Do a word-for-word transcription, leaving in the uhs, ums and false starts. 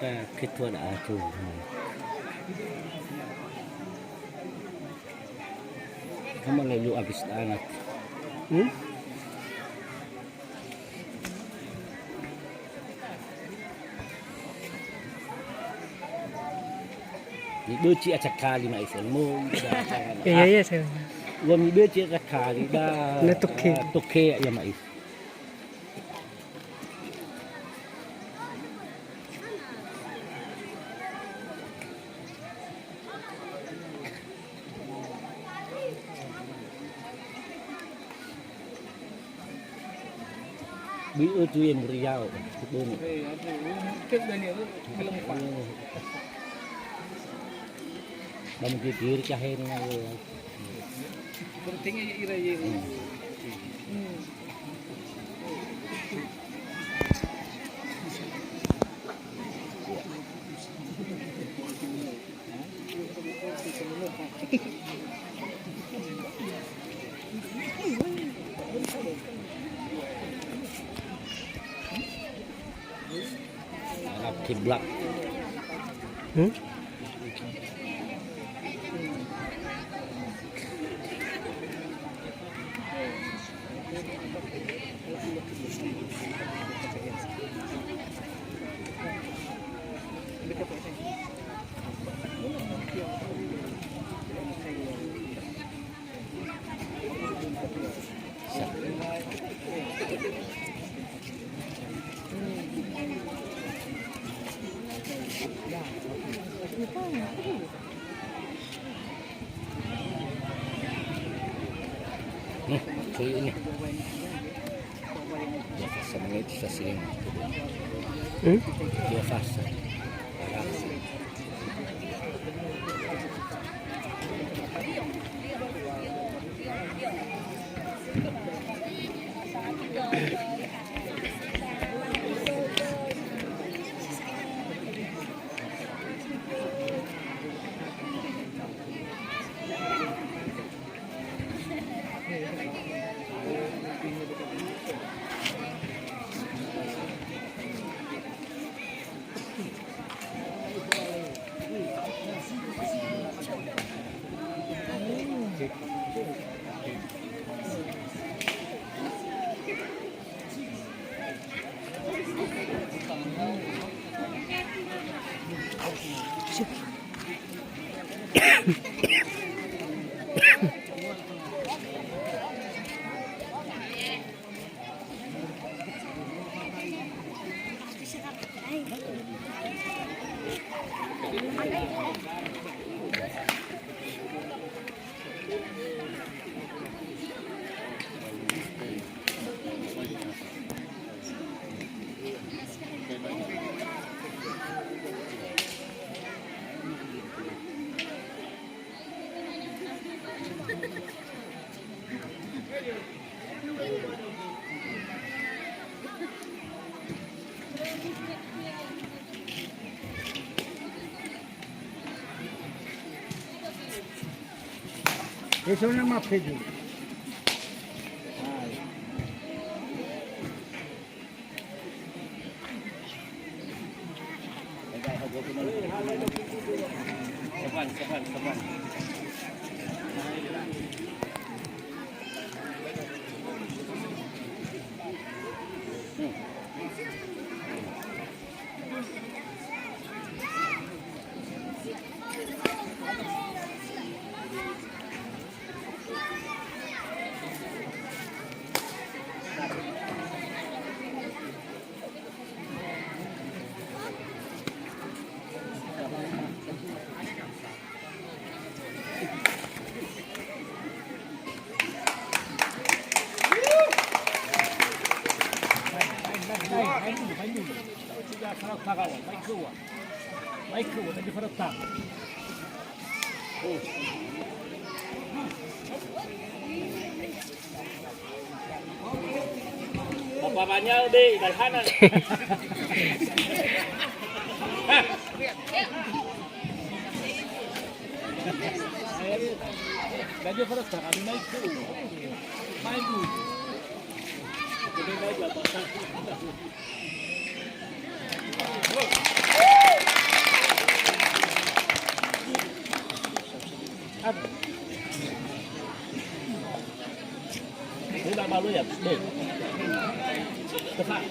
Eh, ketua da'a tu. Kamu lalu habis anak. Hmm? Miböci aca kali ma'isa, mo ida. Iya, iya, saya. Wa miböci aca kali da. Na toke. Ah, toke ya ma'isa. Bui utu ye muriau, buni. Ba mungkin diri kahen na ye. Pentingnya ya ira ye. Hmm. Arab kiblat. Hmm? Nih, suyu ini. Dia fasa mengenai itu sasi ini. Hmm? Dia fasa. Eso nama pedu. Bapa banyak deh, balhana. Jadi pada sekarang naik tu. Main tu. Jadi naik atas. Aduh. Ini tak malu ya? Deh. Tepat.